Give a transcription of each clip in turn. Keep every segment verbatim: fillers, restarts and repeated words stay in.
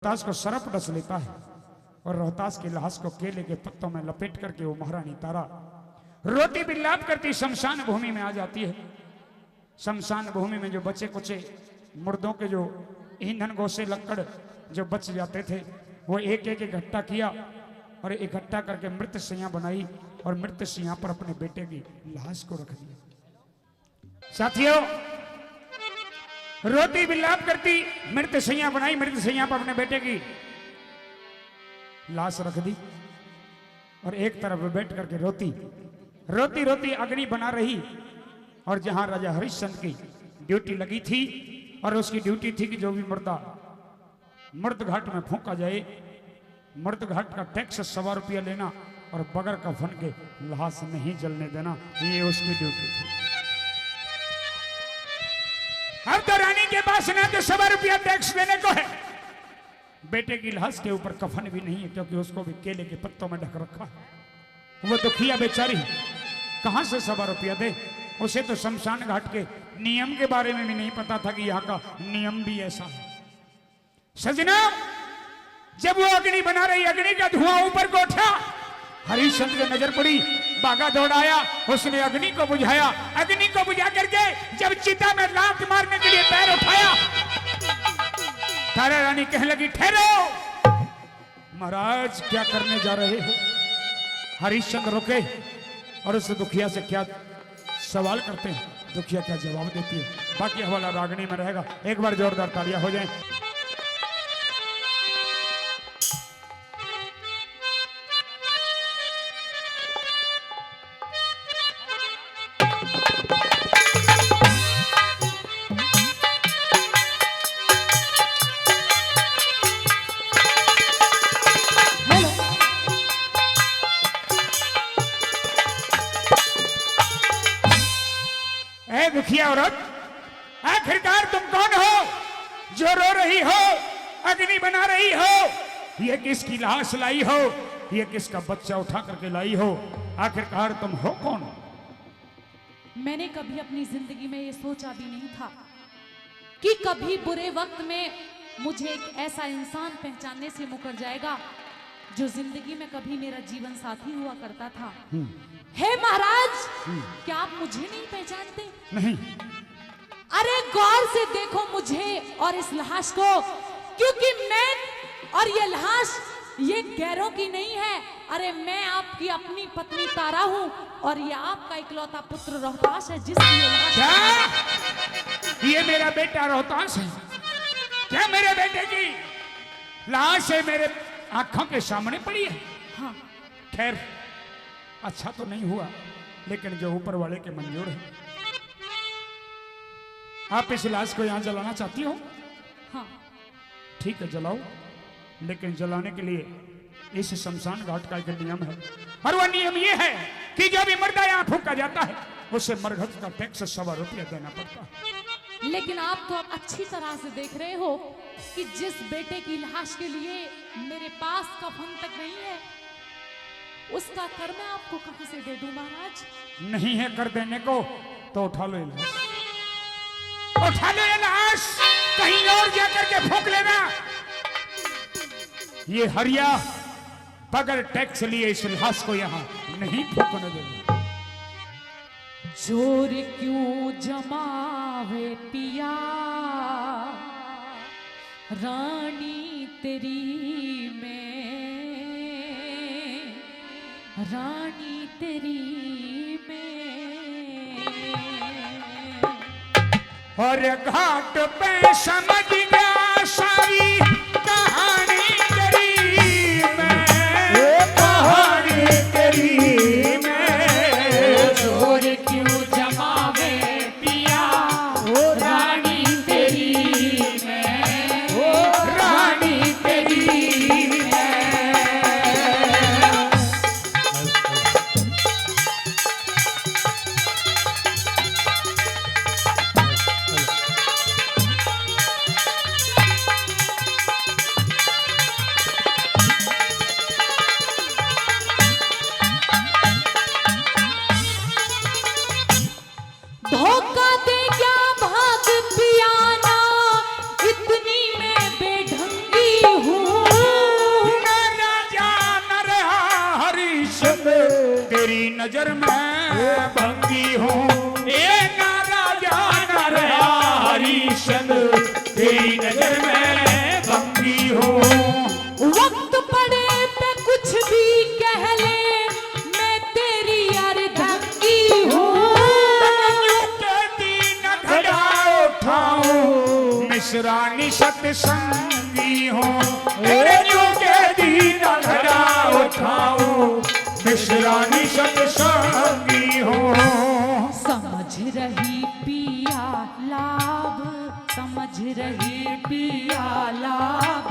रोहतास को सरप डस लेता है और रोहतास की लाश को केले के पत्तों में लपेट करके वो महारानी तारा रोती बिलाप करती शमशान भूमि में आ जाती है। शमशान भूमि में जो बचे कुचे मुर्दों के जो ईंधन गोसे लकड़ जो बच जाते थे, वो एक एक इकट्ठा किया और इकट्ठा करके मृत सैया बनाई और मृत सैया पर अपने बेटे की लाश को रख दिया। साथियों, रोती बिलाप करती मृत सैया बनाई, मृत सैया पर अपने बेटे की लाश रख दी और एक तरफ बैठ करके रोती रोती रोती अग्नि बना रही। और जहां राजा हरिश्चंद्र की ड्यूटी लगी थी और उसकी ड्यूटी थी कि जो भी मुर्दा मर्द घाट में फूंका जाए, मर्द घाट का टैक्स सवा रुपया लेना और बगैर कफन के लाश नहीं जलने देना, ये उसकी ड्यूटी थी। अब तो रानी के पास ना तो सवा रुपया टैक्स देने को है, बेटे की लाश के ऊपर कफन भी नहीं है, क्योंकि उसको भी केले के पत्तों में ढक रखा है। वो दुखिया बेचारी कहां से सवा रुपया दे? उसे तो शमशान घाट के नियम के बारे में भी नहीं पता था कि यहाँ का नियम भी ऐसा है। सजना, जब वो अग्नि बना रही, अग्नि का धुआं ऊपर को उठा, हरिश्चंद्र की नजर पड़ी, भागा दौड़ाया, उसने अग्नि को बुझाया। अग्नि को बुझा करके जब चिता में लात मारने के लिए पैर उठाया, तारा रानी कहने लगी, "ठहरो महाराज, क्या करने जा रहे हो?" हरिश्चंद्र रुके और उस दुखिया से क्या सवाल करते हैं, दुखिया क्या जवाब देती है, बाकी हवाला रागनी में रहेगा। एक बार जोरदार तालियां हो जाएं। ए दुखिया औरत, आखिरकार तुम कौन हो जो रो रही हो, अग्नि बना रही हो? ये किसकी लाश लाई हो? ये किसका बच्चा उठा करके लाई हो? आखिरकार तुम हो कौन? मैंने कभी अपनी जिंदगी में ये सोचा भी नहीं था कि कभी बुरे वक्त में मुझे एक ऐसा इंसान पहचानने से मुकर जाएगा जो जिंदगी में कभी मेरा जीवन साथी हुआ करता था। हम्म। हे महाराज, हम्म। क्या आप मुझे नहीं पहचानते? नहीं। अरे गौर से देखो मुझे और इस लाश को, क्योंकि मैं और ये लाश ये गैरों की नहीं है। अरे मैं आपकी अपनी पत्नी तारा हूँ और ये आपका इकलौता पुत्र रोहतास है, जिसकी ये लाश क्या? ये मेरा बेटा रोहतास है? क्या मेरे बेटे की लाश है मेरे आंखों के सामने पड़ी है? हाँ। खैर, अच्छा तो नहीं हुआ, लेकिन जो ऊपर वाले के मंजूर है। आप इस लाश को यहाँ जलाना चाहती हो? हाँ। ठीक है, जलाओ, लेकिन जलाने के लिए इस शमशान घाट का एक नियम है, और वह नियम ये है कि जो भी मुर्दा यहाँ फूंका जाता है, उसे मरघट का टैक्स सवा रुपया देना पड़ता है। लेकिन आप तो अब अच्छी तरह से देख रहे हो कि जिस बेटे की लाश के लिए मेरे पास कफन तक नहीं है, उसका कर मैं आपको कहां से दे दूं महाराज? नहीं है कर देने को, तो उठा लो ये लाश, उठा लो ये लाश, कहीं और जाकर के फूंक लेना। ये हरिया बगैर टैक्स लिए इस लाश को यहाँ नहीं फूंकने देंगे। जोर क्यों जमावे पिया, रानी तेरी मैं, रानी तेरी मैं। और घाट पे समझ गया सारी कहानी तेरी मैं, कहानी तेरी मैं। जोर क्यों जमावे पिया, ओ रानी तेरी मैं, ओ रानी तेरी मैं। नजर में भंगी हूँ, ए ना राजा ना रहा हरिश्चंद्र, तेरी नजर में भंगी हूँ। वक्त पड़े पे कुछ भी कह ले, मैं तेरी अर्धंगी हूँ। तन्ने न्यू कह दी ना घड़ा उठाऊं, मिश्रानी सत्संगी हूँ। तेरे न्यू कह दी ना घड़ा उठाऊं, मिश्रानी सत्संगी हूँ। समझ रही पिया लाभ, समझ रही पिया लाभ,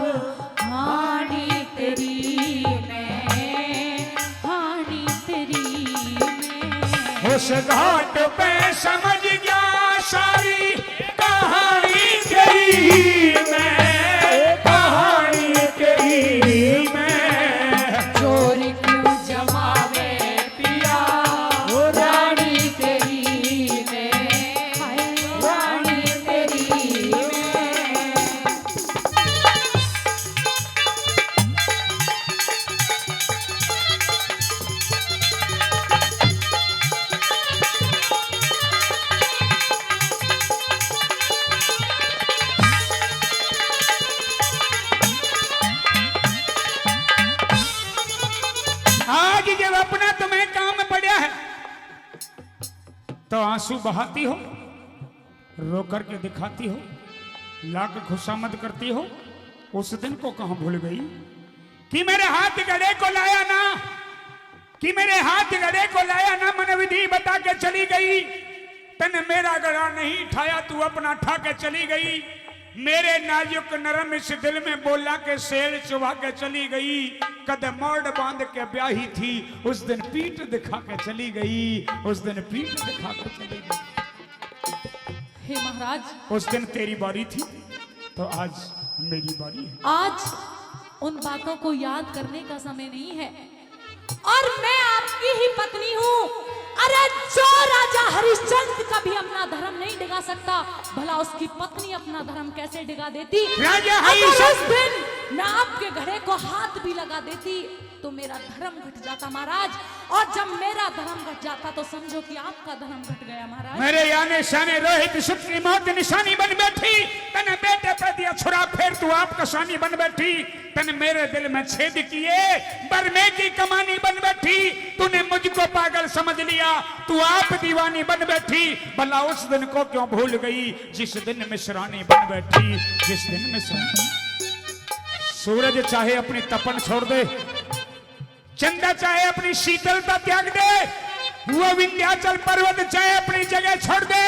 हानि तेरी में, हानि तेरी में। उस घाट पे समझ गया सारी कहानी तेरी में, कहानी तेरी में। चोरी क्यों जमावे पिया, ओ रानी तेरी में, हाय रानी तेरी में। आज जब अपना तुम्हें काम पड़ा है, तो आंसू बहाती हो, रो करके दिखाती हो, लाख खुशामद करती हो। उस दिन को कहाँ भूल गई कि मेरे हाथ घड़े को लाया ना, कि मेरे हाथ घड़े को लाया ना, मन विधि बता के चली गई। तन मेरा घड़ा नहीं ठाया, तू अपना ठा के चली गई। मेरे नाजुक नरम इस दिल में बोला के शेर चुभा के चली गई। कद मोड़ बांध के ब्याही थी, उस दिन पीठ दिखा के चली गई, उस दिन पीठ दिखा के चली गई। हे महाराज, उस दिन तेरी बारी थी, तो आज मेरी बारी है। आज उन बातों को याद करने का समय नहीं है। और मैं आपकी ही पत्नी हूँ। अरे, जो राजा हरिश्चंद्र कभी अपना धर्म नहीं डिगा सकता, भला उसकी पत्नी अपना धर्म कैसे डिगा देती? राजा अगर हरिश्चंद्र उस दिन मैं आपके घड़े को हाथ भी लगा देती, तो मेरा धर्म घट जाता महाराज, और जब मेरा धर्म घट जाता तो समझो कि आपका धर्म घट गया महाराज। मेरे याने शाने रोहित सुत की मौत निशानी बन बैठी, तने बेटे पे दिया छुरा, फिर तू आप कसानी बन बैठी। तने मेरे दिल में छेद किए, बरमे की कमानी बन बैठी। तूने मुझको पागल समझ लिया, तू आप दीवानी बन बैठी। भला उस दिन को क्यों भूल गई, जिस दिन मिश्रानी बन बैठी, जिस दिन मिश्रानी। सूरज चाहे अपनी तपन छोड़ दे, चंदा चाहे अपनी शीतलता त्याग दे, वो विंध्याचल पर्वत चाहे अपनी जगह छोड़ दे,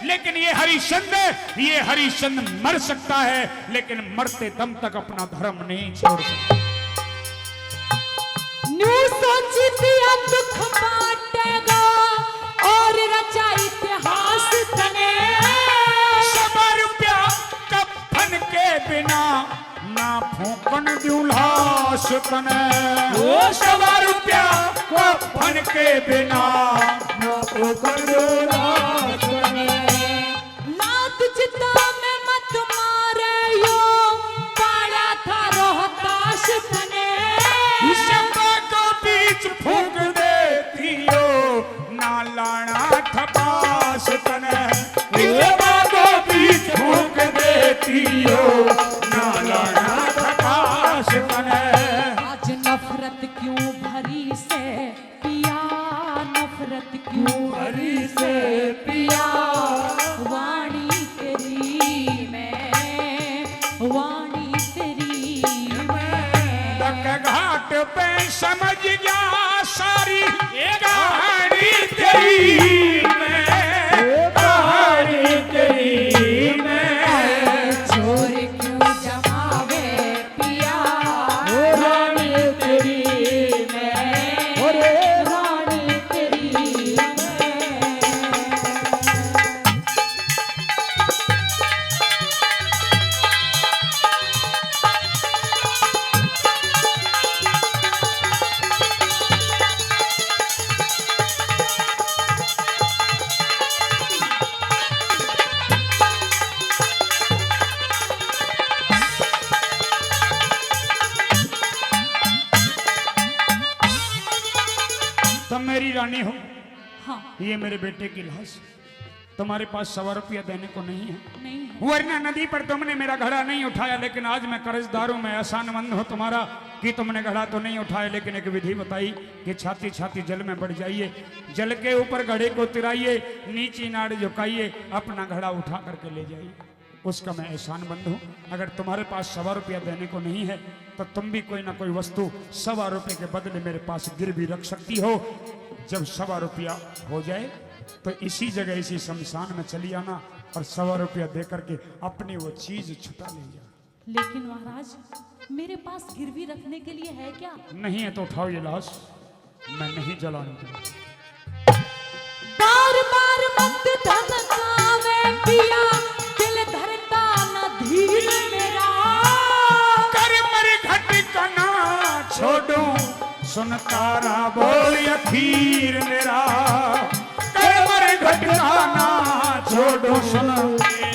लेकिन ये हरिश्चंद्र, ये हरिश्चंद्र मर सकता है, लेकिन मरते दम तक अपना धर्म नहीं छोड़ सकता। न्यू सोची दिया दुख बांटेगा और रचा इतिहास तने। सवा रुपया कफन के बिना ना फूकन द्यूं लाश तने। ओ सवा रुपया कफन के बिना ना फूकन द्यूं लाश तने। लात चिता में मत मारे यो, पाला था रोहताश तने। इस बागों बीच फूक देती हो, ना लाना थपास तने। इस बागों बीच फूक देती हो, ना लाना थपास तने। आज नफरत क्यों भरी से पिया, नफरत क्यों भरी से पिया, वाणी तेरी में, वाणी तेरी में। तक घाट पे समझ गया सारी कहानी तेरी में, कहानी तेरी में। छोर क्यों जमावे पिया, रानी तेरी मैं, अरे रानी तेरी मैं। मेरी रानी हो, हाँ। ये मेरे बेटे की लाश। तुम्हारे पास सवा रुपया देने को नहीं है। नहीं है। वरना नदी पर तुमने मेरा घड़ा नहीं उठाया, लेकिन आज मैं कर्जदार हूँ, मैं एहसानमंद हूँ तुम्हारा कि तुमने घड़ा तो नहीं उठाया, लेकिन एक विधि बताई कि छाती छाती जल में पड़ जाइए, जल के ऊपर घड़े को तिराइए, नीची नाड़ झुकाइए, अपना घड़ा उठा करके ले जाइए। उसका मैं एहसानमंद हूँ। अगर तुम्हारे पास सवा रुपया देने को नहीं है, तो तुम भी कोई ना कोई वस्तु सवा रुपये के बदले मेरे पास गिरवी रख सकती हो। जब सवा रुपया हो जाए, तो इसी जगह, इसी शमशान में चली आना और सवा रुपया दे करके अपनी वो चीज छुटा ले जाना। लेकिन महाराज, मेरे पास गिरवी रखने के लिए है क्या? नहीं है तो उठाओ ये लाश, मैं नहीं जलाऊंगा। बार बार मत धमकावे पिया, दिल धरता न धीर मेरा। कर मर घट का ना छोड़ूं, सुन तारा बोल अखीर मेरा। कर मर घट का ना छोड़ूं, सुन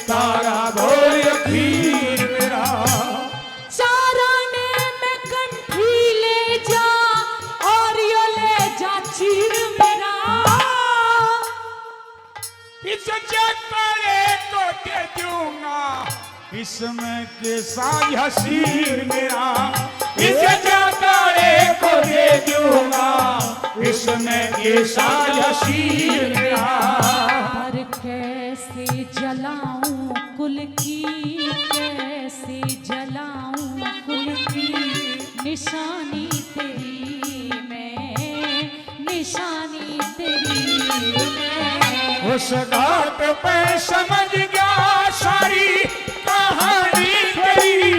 तारा बोल अखीर मेरा। चार आने में कंठी ले जा और यो ले जा चीर मेरा। इस जताले को दे दूंगा, इसमें के साझा शीर मेरा। इस जताले को दे दूंगा, इसमें के साझा शीर मेरा। पर कैसे जलाऊं कुल की, कैसे जलाऊं कुल की निशानी तेरी मैं, निशानी तेरी मैं। उस घाट पे समझ गया सारी कहानी तेरी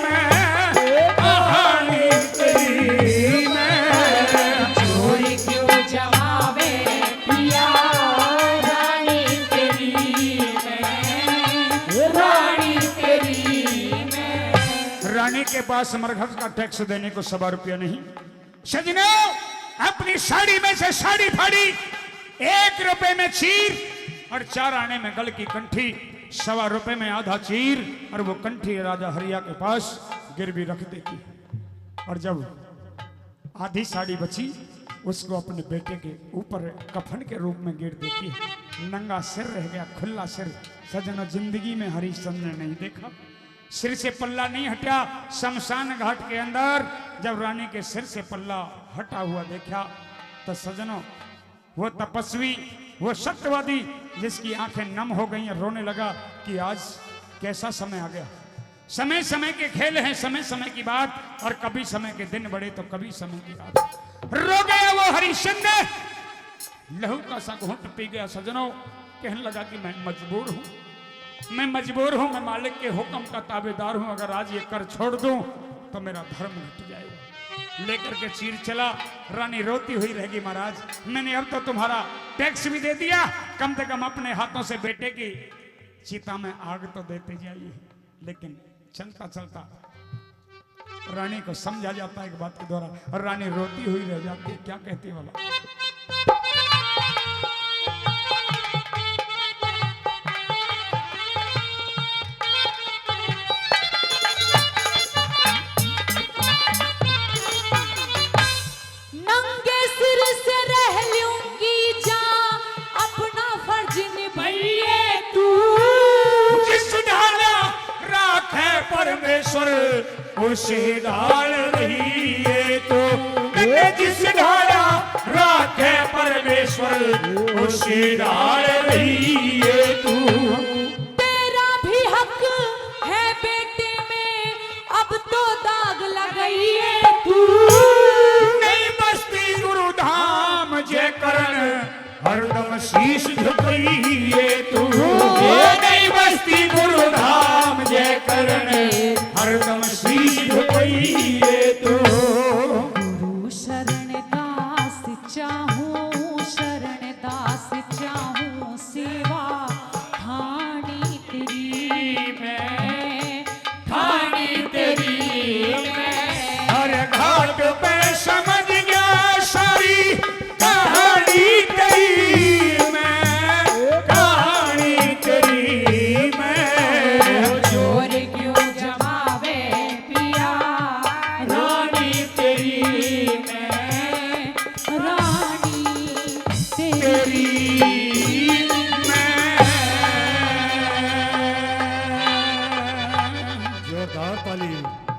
मैं, कहानी तेरी मैं। चोरी क्यों जमावे पिया, रानी तेरी मैं, रानी तेरी मैं। रानी के पास मरघट का टैक्स देने को सवा रुपया नहीं। सजनो, अपनी साड़ी में से साड़ी फाड़ी, एक रुपए में चीर और चार आने में गल की कंठी, सवा रुपए में आधा चीर और वो कंठी राजा हरिया के पास गिरवी रख देती। और जब आधी साड़ी बची, उसको अपने बेटे के ऊपर कफन के रूप में गेर देती है। नंगा सिर रह गया, खुला सिर। सजनो, जिंदगी में हरिश्चंद्र ने नहीं देखा। सिर से पल्ला नहीं हटा। शमशान घाट के अंदर जब रानी के सिर से पल्ला हटा हुआ देखा, तो सजनो, वो तपस्वी, वो सत्यवादी, जिसकी आंखें नम हो गई, रोने लगा कि आज कैसा समय आ गया। समय समय के खेल हैं, समय समय की बात, और कभी समय के दिन बड़े तो कभी समय की रात। रो गया वो हरिश्चंद्र, लहू का सा घूंट पी गया। सजनों, कहने लगा कि मैं मजबूर हूँ, मैं मजबूर हूँ, मैं मालिक के हुक्म का ताबेदार हूँ। अगर आज ये कर छोड़ दूँ तो मेरा धर्म घट जाएगा। लेकर के चीर चला, रानी रोती हुई रहेगी, महाराज, मैंने अब तो तुम्हारा टैक्स भी दे दिया, कम से कम अपने हाथों से बेटे की चिता में आग तो देते जाइए। लेकिन चलता चलता रानी को समझा जाता है एक बात के द्वारा, और रानी रोती हुई रह जाती है। क्या कहती है भला? नंगे सिर से रह लूंगी जा, अपना फर्ज निभाइए तू। जिस ढाला राखे परमेश्वर, उसी ढाल रहिए तू। जिस ढाला राखे परमेश्वर, उसी ढाल रहिए तू। तेरा भी हक है बेटे में, अब तो दाग लगाइए तू। नई बस्ती गुरु धाम जय करण, हरदम शीश झुकाइए तू। नई बस्ती गुरु धाम जय करण, हरदम शीश झुकाइए।